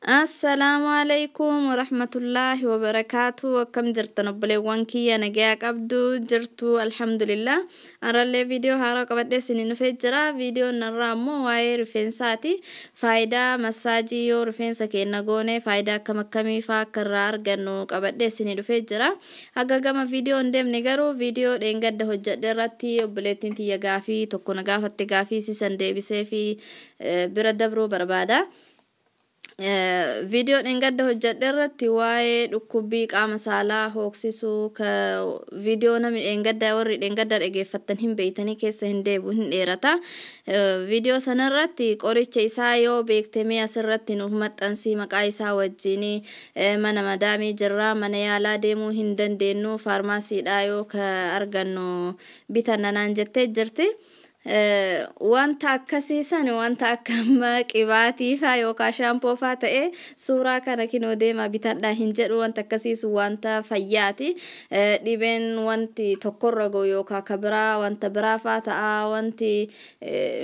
Assalaamu alaikum warahmatullaahi wabarakaatu. Akkam jirtan obboleewwan kiyya? Nagayaa qabdu jirtu? Alhamdulillah. Har'allee viidiyoo haaraa qabadhee isiniin dhufee jira. Viidiyoon narraa ammoo waa'ee rifeensaati. Faayidaa massaajii yoo rifeensa keenya goone faayidaa akkam akkamii fa'aa akka irraa argannu qabadhee isinii dhufee jira. Haga gama viidiyoo hin deemne garuu viidiyoo dheengadda hojjedhe irratti obboleettiin tiyya gaafii tokko na gaafatte, gaafii isiisan deebisee fi bira dabruu barbaada. Viidiyoo dheengadda hojjedhe irratti waa'ee dhukkubbii qaama saalaa hooksisuu, viidiyoo namni dheengadda, warri dheengadda dhageeffattan hin beeytanii, keessa hin deebu, hin dheerata. Viidiyoo sanarratti qoricha isaa yoo beekte mee asirratti nuuf maxxansii maqaa isaa wajjin, mana madaamii jirra, mana yaalaa deemuu hin dandeenyu, faarmaasiidhaa yoo ka argannu bitanna naan jettee jirti. Wanta akkasii san, wanta akka amma qibaatii faa yookaan shaampoo faa ta'e, suuraa kana kinoo deemaa bitadhaa hin jedhu. Wanta akkasiisu wanta fayyaati. Dhibeen wanti tokkorra ga'u yookaan ka biraa wanta biraa faa ta'a, wanti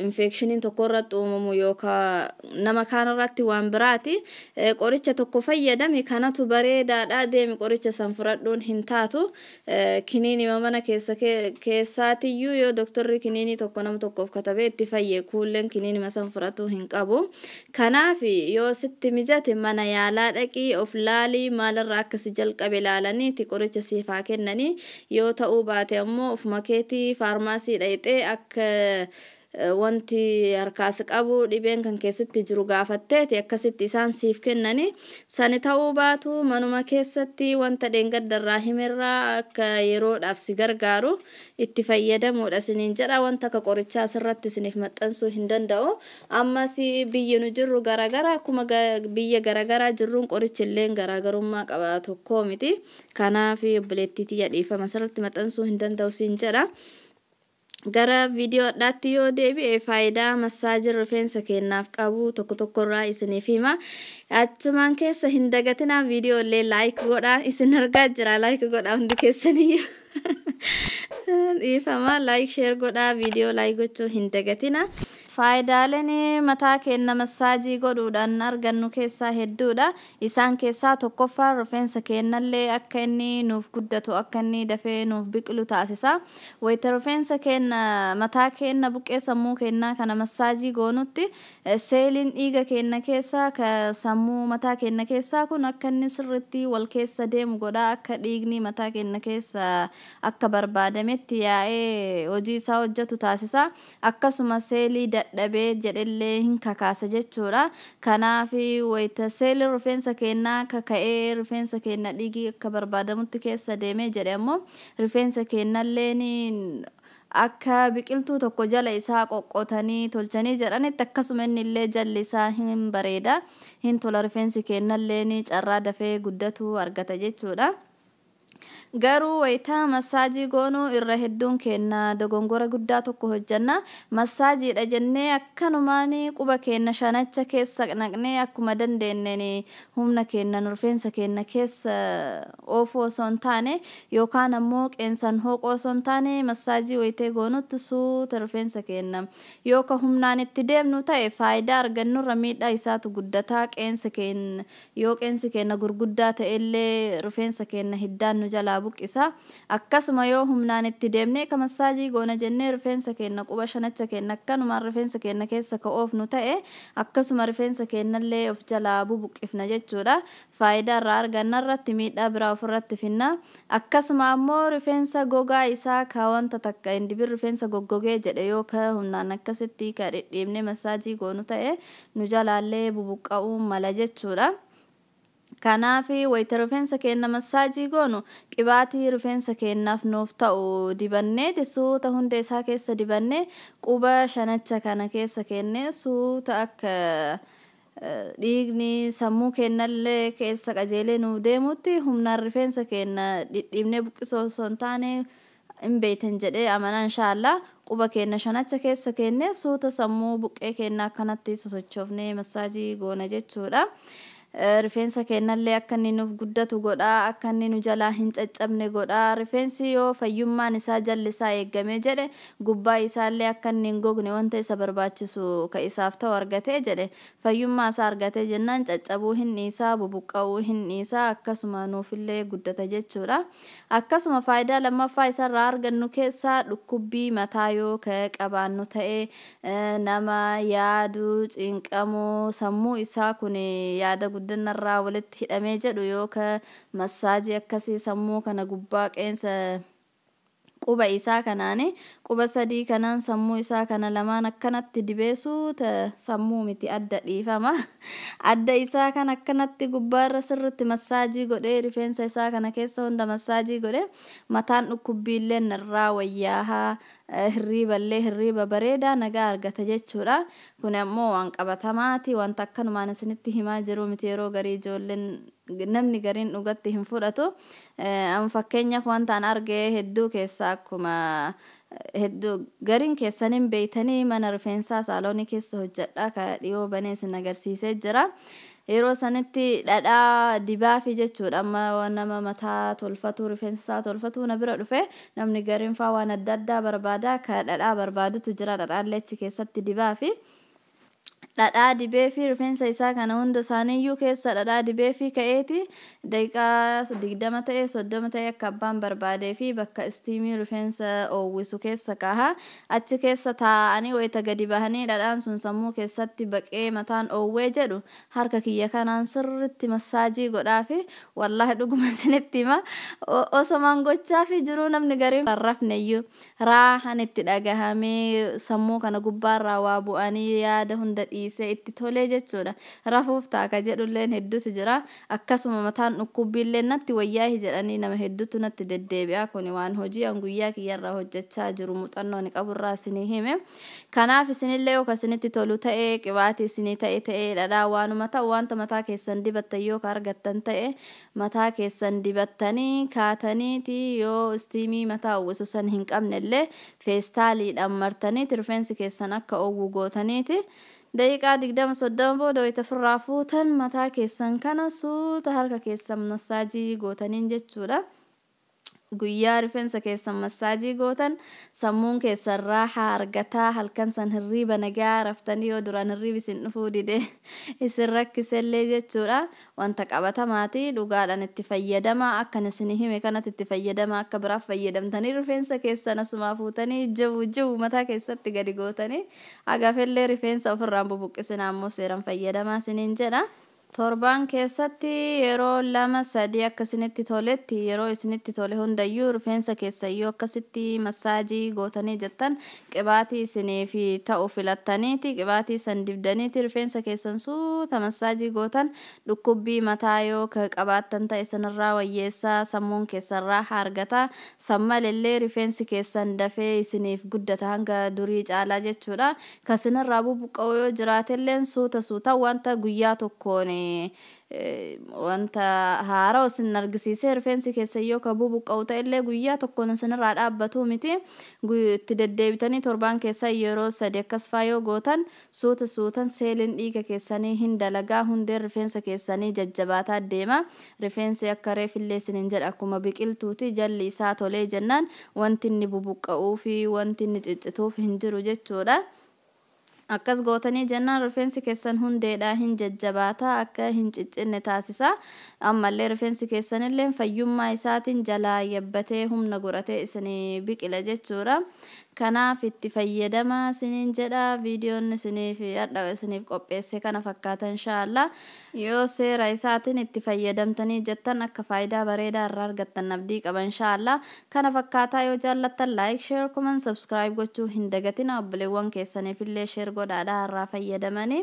infekshiniin tokkorratti uumamu yookaan nama kaanirratti waan biraati. Qoricha tokko fayyadami, kanatu bareedaadha, deemi qoricha san fudhadhuun hin taatu. Kiniinima mana keessa keessaatiyyuu yoo doktorri kiniinii tokko nama tokkoof katabee itti fayye, kuulleen kiniinima san fudhatuu hin qabu. Kanaaf yoo sitti mijate mana yaalaa dhaqii of laalii, maalirraa akkasi jalqabe laalaniiti qoricha siif haa kennanii. Yoo ta'uu baate ammoo ofuma keetii faarmaasii dhaqxee akka wanti harkaas qabu dhibeen kan keessatti jiru gaafatteeti akkasitti isaan siif kennani. Sani ta'uu baatu manuma keessatti wanta dheengadda irraa himerraa akka yeroodhaaf si gargaaru itti fayyadamuudha isiniin jedha. Wanta akka qorichaa asirratti isiniif maxxansuu hin danda'u. Ammas biyyi nu jirru garagara, akkuma biyya garagaraa jirruun qorichi illee garaagarummaa qaba, tokkoo miti. Kanaaf obboleettii tiyya, dhiifama, asirratti maxxansuu hin danda'u siin jedha. Gara viidiyoodhaatti yoo deebi'e, faayidaa massaajii rifeensa keenyaaf qabu tokko tokkorraa isiniif hima. Achumaan keessa hin dagatinaa, viidiyoo illee like godhaa. Isin argaa jira, like godhaa hundi keessaniyyuu. Dhiifama, like share godhaa, viidiyoo like gochuu hin dagatina. Faayidaaleen mataa keenya massaajii godhuudhaan argannu keessaa hedduudha. Isaan keessaa tokkoffaan rifeensa keenyallee akka inni nuuf guddatu, akka inni dafee nuuf biqilu taasisa. Wayita rifeensa keenya, mataa keenya, buqqee sammuu keenyaa kana massaajii goonutti, seeliin dhiiga keenya keessaa ka sammuu mataa keenya keessaa kun akka inni sirriitti wal keessa deemu godha. Akka dhiigni mataa keenya keessa akka barbaadametti yaa'ee hojii isaa hojjetu taasisa. Akkasuma seelii dadhabee jedhellee hin kakaasa jechuudha. Kanaaf wayita seelii rifeensa keenyaa kaka'ee, rifeensa keenya dhiigii akka barbaadamutti keessa deemee jedhe ammoo, rifeensa keenyallee akka biqiltuu tokko jala isaa qoqqotanii tolchanii jedhanitti, akkasuma inni illee jalli isaa hin bareeda, hin tola, rifeensi keenyallee carraa dafee guddatu argata jechuudha. Garuu wayitaa massaajii goonuu irra hedduun keenya dogongora guddaa tokko hojjanna. Massaajiidha jennee akkanumaan quba keenya shanacha keessa naqnee, akkuma dandeenyeen humna keenya rifeensa keenya keessa oofuu osoo hin taane, yookaan ammoo qeensaan hooquu osoo hin taane, massaajii wayitee goonutti suuta rifeensa keenya yoo ka humnaan itti deemnu ta'e, faayidaa argannurra miidhaa isaatu guddataa. Qeensa keenya, yoo qeensi keenya gurguddaa ta'ellee, rifeensa keenya hiddaan nu jalaa buqqisa. Akkasuma yoo humnaan itti deemnee ka massaajii goona jennee rifeensa keenya quba shanacha keenya akkanumaan rifeensa keenya keessa ka oofnu ta'e, akkasuma rifeensa keenyallee of jalaa bubuqqifna jechuudha. Faayidaa irraa arganna irratti miidhaa biraa ofirratti finna. Akkasuma ammoo rifeensa gogaa isaa ka wanta takka hin dibin, rifeensa goggogee jedhe, yoo ka humnaan akkasitti ka dhidhiibnee massaajii goonu ta'e, nu jalaallee bubuqqa'uu mala jechuudha. Kanaaf wayita rifeensa keenya massaajii goonu, qibaatii rifeensa keenyaaf nuuf ta'u dibanneeti suuta hunda isaa keessa dibannee, quba shanacha kana keessa kennee, suuta akka dhiigni sammuu keenyallee keessa qajeelee nuuf deemutti, humnaan rifeensa keenya dhidhiibnee buqqisoo osoo hin taane, hin beektan jedhee amanaa inshaallah, quba keenya shanacha keessa kennee, suuta sammuu buqqee keenya akkanatti sosochoofnee massaajii goona jechuudha. Rifeensa keenyallee akka inni nuuf guddatu godha, akka inni nu jalaa hin caccabne godha. Rifeensi yoo fayyummaan isaa jalli isaa eegamee jedhe, gubbaa isaallee akka inni hin gogne wanta isa barbaachisu ka isaaf ta'u argatee jedhe, fayyummaa isaa argatee jennaan caccabuu hin dhiisaa, bubuqqa'uu hin dhiisaa, akkasuma nuufillee guddata jechuudha. Akkasuma faayidaa lammaffaa isarraa argannu keessaa dhukkubbii mataa yoo ka qabaannu ta'e, nama yaaduu, cinqamuu, sammuu isaa kun yaada guddinarraa walitti hidhamee jedhu, yoo ka massaajii akkasii sammuu kana gubbaa qeensa quba isaa kanaani, quba sadii kanaan sammuu isaa kana lamaan akkanatti dibeessu, sammuu miti, adda, dhiifama, adda isaa kan akkanatti gubbaarra sirritti massaajii godhee, rifeensa isaa kana keessa hunda massaajii godhee, mataan dhukkubbiillee irraa wayyaahaa, hirriiballee hirriiba bareedaa nagaa argata jechuudha. Kun ammoo waan qabatamaati, wanta akkanumaan isinitti himaa jiru miti. Yeroo garii ijoolleen, namni gariin dhugatti hin fudhatu. Fakkeenyaaf wanta an arge hedduu keessaa, akkuma hedduu gariin keessaniin beeytanii, mana rifeensaa saaloonii keessa hojjedha ka dhiyoo banee isin agarsiisee jira. Yeroo sanitti dhadhaa dibaafi jechuudha. Amma nama mataa tolfatu, rifeensa isaa tolfatu na bira dhufe, namni gariin faa waan adda addaa barbaada, ka dhadhaa barbaadutu jira. Dhadhaallee achi keessatti dibaafi. Dhadhaa dibee fi rifeensa isaa kana hunda isaaniiyyuu keessa dhadhaa dibee fi ka'eeti, daqiiqaa 20 ta'e, 30 ta'e, akka abbaan barbaadee fi bakka istiimii rifeensa oowwisu keessa kaaha. Achi keessa taa'anii wayita gadi bahanii dhadhaan sun sammuu keessatti baqee mataan oowwee jedhu, harka kiyya kanaan sirritti massaajii godhaa fi wallaahi dhuguma isinitti hima, osomaan gochaa fi jiruu namni gariin rafne iyyuu raahan itti dhagahamee, sammuu kana gubbaarraa waa bu'anii yaada hunda dhiisee itti tolee jechuudha. Rafuuf taaka jedhulleen hedduutu jira. Akkasuma mataan dhukkubbiillee natti wayyaahi jedhanii nama hedduutu natti deddeebi'a. Kuni waan hojii an guyyaa kiyyarraa hojjechaa jiru, muuxannoo ni qaburraa isinii hime. Kanaaf isinillee yoo isinitti tolu ta'e, qibaatii isinii ta'e, dhadhaa, waanuma ta'u, wanta mataa keessan dibattan yoo ka argattan ta'e, mataa keessan dibattanii kaataniiti, yoo istiimii mataa uwwisu san hin qabnellee feestaaliidhaan martaniiti rifeensi keessan akka oowwu gootaniiti, daqiiqaa 20 30 booda wayita ofirraa fuutan mataa keessan kana suuta harka keessan massaajii gootaniin jechuudha. Guyyaa rifeensa keessan massaajii gootan sammuun keessan raahaa argataa, halkan san hirriiba nagaa raftanii, yoo duraan hirriibi isin dhufuu dide isin rakkisellee jechuudha. Wanta qabatamaati, dhugaadhaan itti fayyadama. Akkan isin hime kanatti itti fayyadama. Akka biraaf fayyadamtanii rifeensa keessan asumaa fuutanii jibu jibu mataa keessatti gadi gootanii hagafellee rifeensa ofirraan bubuqqisina, ammoo seeraan fayyadamaa isiniin jedha. Torbaan keessatti yeroo lama sadii, akka isinitti toletti, yeroo isinitti tole hundayyuu rifeensa keessayyuu akkasitti massaajii gootanii jettan, qibaatii isiniif ta'u filattaniiti, qibaatii san dibdaniiti rifeensa keessan suuta massaajii gootan, dhukkubbii mataa yoo ka qabaattan ta'e sanirraa wayyeessaa, sammuun keessan raahaa argata. San malillee rifeensi keessan dafee isiniif guddata hanga durii caalaa jechuudha. Kasinirraa bubuqqa'u yoo jiraatelleen suuta suuta, wanta guyyaa tokkoon wanta haaraa isin argisiisee rifeensi keessan yoo ka bubuqqa'u ta'ellee guyyaa tokkoon isinirraa dhaabbatu miti. Itti deddeebitanii torbaan keessa yeroo sadi akkas faa yoo gootan, suuta suutan seeliin dhiiga keessanii hin dalagaa, hundeen rifeensa keessanii jajjabaataa deema. Rifeensi akka reefillee isinin jedha, akkuma biqiltuuti, jalli isaa tolee jennaan wanti inni bubuqqa'uu fi wanti inni ciccituuf hin jiru jechuudha. Akkas gootanii jennaan rifeensi keessan hundeedhaa hin jajjabaataa, akka hin ciccinne taasisa. Ammallee rifeensi keessanillee fayyummaa isaatiin jalaa yabbatee humna godhatee isinii biqila jechuudha. Kanaaf itti fayyadamaa isiniin jedha. Viidiyoon isiniif hadha isiniif qopheesse kana fakkaata. Inshaallah yoo seera isaatiin itti fayyadamtanii jettan akka faayidaa bareedaa irraa argattan abdii qaba. Inshaallah kana fakkaataa. Yoo jaallattan like, share, comment, subscribe gochuu hin dagatina. Obboleewwan keessaniif illee share godhaadha irraa fayyadamanii.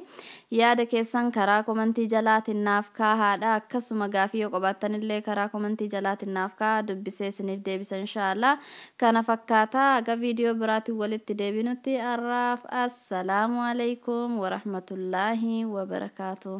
Yaada keessan karaa komantii jalaatiin naaf kaahaadha. Akkasuma gaafii yoo qabaattanillee karaa komantii jalaatiin naaf kaahaa, dubbisee isiniif deebisa. Inshaallah kana fakkaataa. Aga viidiyoo biraatiin walitti deebinutti har'aaf assalaamu alaikum warahmatullaahi wabarakaatu.